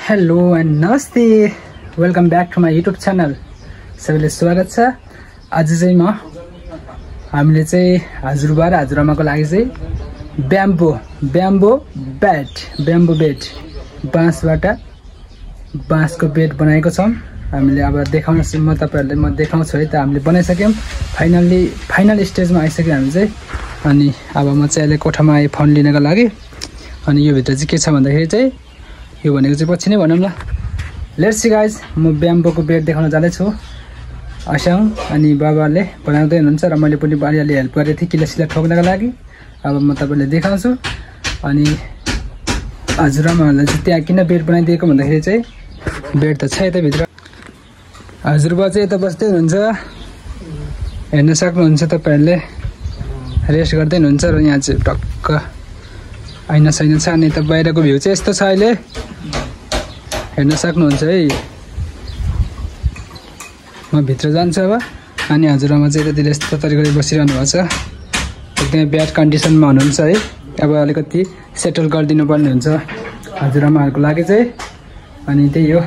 Hello and नमस्ते, welcome back to my YouTube channel. सबैले स्वागत छ। आज चाहिँ हामीले चाहिँ हजुरबा र हजुरआमाको लागि चाहिँ ब्याम्बो बेड बाँसबाट बाँसको बेड बनाएको छौँ। हामीले अब देखाउन म देखाउँछु है त। हामीले बनाइसक्यौँ, फाइनल स्टेजमा आइसक्यो हामी चाहिँ। अनि अब म चाहिँ अहिले कोठामा आएँ फोन लिनको लागि। अनि यो भित्र चाहिँ के छ भन्दाखेरि चाहिँ यो भनेको चाहिँ पछि नै भनौँ ल। लेट्स सी गाइज, म ब्याम्बोको बेड देखाउन जाँदैछु आसाङ। अनि बाबाले बनाउँदै हुनुहुन्छ र मैले पनि अलिअलि हेल्प गरेको थिएँ किला ठोक्नको लागि। अब म तपाईँलाई देखाउँछु। अनि हजुरआमाहरूलाई चाहिँ त्यहाँ किन बेड बनाइदिएको भन्दाखेरि चाहिँ बेड त छ यता भित्र। हजुरबा चाहिँ यता बस्दै हुनुहुन्छ, हेर्न सक्नुहुन्छ तपाईँहरूले। रेस्ट गर्दै हुनुहुन्छ र यहाँ चाहिँ टक्क ऐना छैन छ। अनि यता बाहिरको भ्यू चाहिँ यस्तो छ, अहिले हेर्न सक्नुहुन्छ है। म भित्र जान्छु अब। अनि हजुरआमा चाहिँ यतातिर यस्तो तरिकाले बसिरहनु भएको छ, एकदमै ब्याड कन्डिसनमा हुनुहुन्छ है। अब अलिकति सेटल गरिदिनु पर्ने हुन्छ हजुरआमाहरूको लागि चाहिँ। अनि त्यही हो,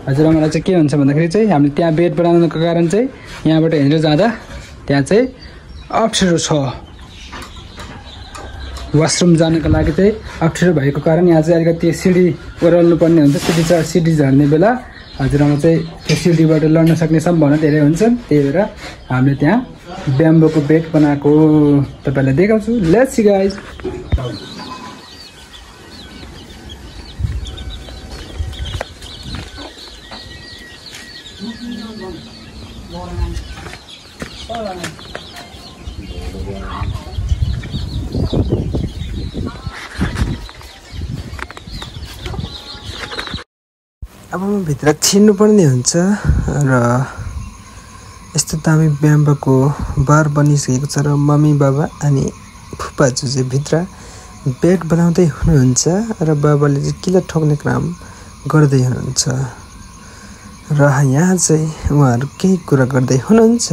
हजुरआमालाई चाहिँ के हुन्छ भन्दाखेरि चाहिँ हामीले त्यहाँ बेड बनाउनुको कारण चाहिँ यहाँबाट हिँडेर जाँदा त्यहाँ चाहिँ अप्ठ्यारो छ। वासरुम जानको लागि चाहिँ अप्ठ्यारो भएको कारण यहाँ चाहिँ अलिकति सिडी ओह्राल्नु पर्ने हुन्छ। सिडी झर्ने बेला हजुरआमा चाहिँ त्यो सिडीबाट लड्न सक्ने सम्भावना धेरै हुन्छ। त्यही भएर हामीले त्यहाँ ब्याम्बोको बेड बनाएको तपाईँलाई देखाउँछु। Let's see guys. अब म भित्र छिर्नुपर्ने हुन्छ र यस्तो दामी ब्याम्बोको बार बनिसकेको छ र मम्मी बाबा अनि फुपाजु चाहिँ भित्र बेड बनाउँदै हुनुहुन्छ र बाबाले चाहिँ किला ठोक्ने काम गर्दै हुनुहुन्छ र यहाँ चाहिँ उहाँहरू केही कुरा गर्दै हुनुहुन्छ।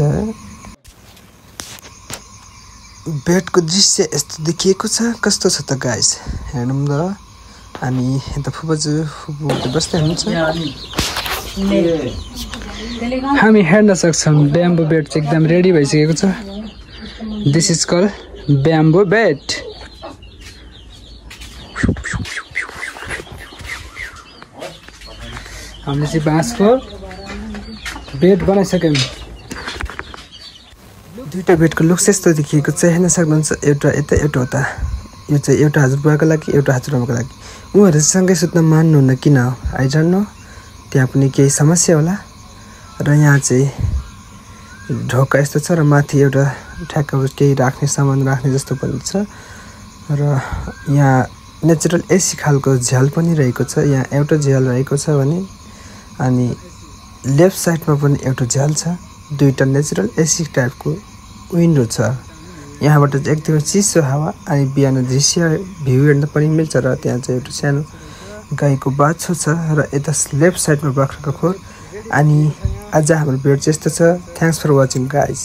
बेडको दृश्य यस्तो देखिएको छ, कस्तो छ त गाइस हेर्नु ल। अनि यता फुपाजु बस्दै हुनुहुन्छ। हामी हेर्न सक्छौँ ब्याम्बो बेड चाहिँ एकदम रेडी भइसकेको छ। This is call bamboo bed. हामीले चाहिँ बाँसको बेड बनाइसक्यौँ। दुईवटा बेडको लुक्स यस्तो देखिएको छ, हेर्न सक्नुहुन्छ। एउटा यता एउटा उता। यो चाहिँ एउटा हजुरबाको लागि, एउटा हजुरआमाको लागि। उहाँहरू सँगै सुत्न मान्नुहुन्न किन हो, आई डोन्ट नो। त्यहाँ पनि केही समस्या होला। र यहाँ चाहिँ ढोका यस्तो छ र माथि एउटा ठ्याक्क केही राख्ने सामान राख्ने जस्तो पनि छ। र यहाँ नेचुरल एसी खालको झ्याल पनि रहेको छ। यहाँ एउटा झ्याल रहेको छ भने अनि लेफ्ट साइडमा पनि एउटा झ्याल छ। दुईवटा नेचुरल एसी टाइपको विन्डो छ। यहाँबाट चाहिँ एकदमै चिसो हावा अनि बिहान दृश्य भ्यू हेर्न पनि मिल्छ। र त्यहाँ चाहिँ एउटा सानो गाईको बाछो छ र यता लेफ्ट साइडमा बाख्राको खोर। अनि आज हाम्रो बेड चाहिँ यस्तो छ। Thanks for watching guys.